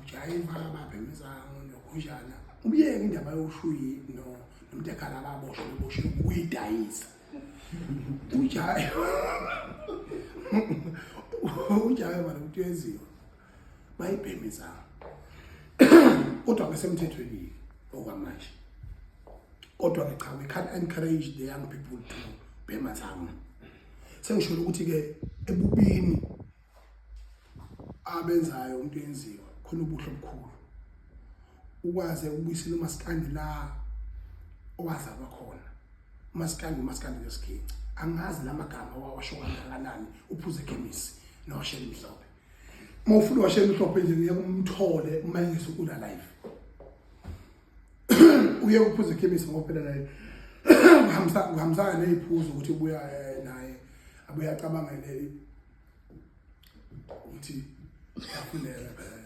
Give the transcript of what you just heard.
Ujayiva, babhema insango nokhunjana, ubuyeke indaba yoshuyi no nomntekhala ababoshwe, beboshwe ukuyidayisa. Ujayiva, ujayiva nomuntu yenziwa bayibhema insango, kodwa kusemthethweni okwamanje. Kodwa-ke cha, we can't encourage the young people to bhema nsangu. Sengisho ukuthi-ke ebubini abenzayo umuntu yenziwa khona ubuhle obukhulu, ukwazi ukubuyisela umasikandi la owazalwa khona. Umasikandi, umasikandi ngesiginci, angazi la magama wawasho kangakanani. Uphuze ekhemisi nowashela imhlophe. Uma ufuna uwashela imhlophe nje, ngeke umthole uma engesukula live. Uye uphuze ekhemisi ngoba phela naye kuhambisana ney'phuzo ukuthi ubuya naye abuye acabangele ukuthi afunele phela.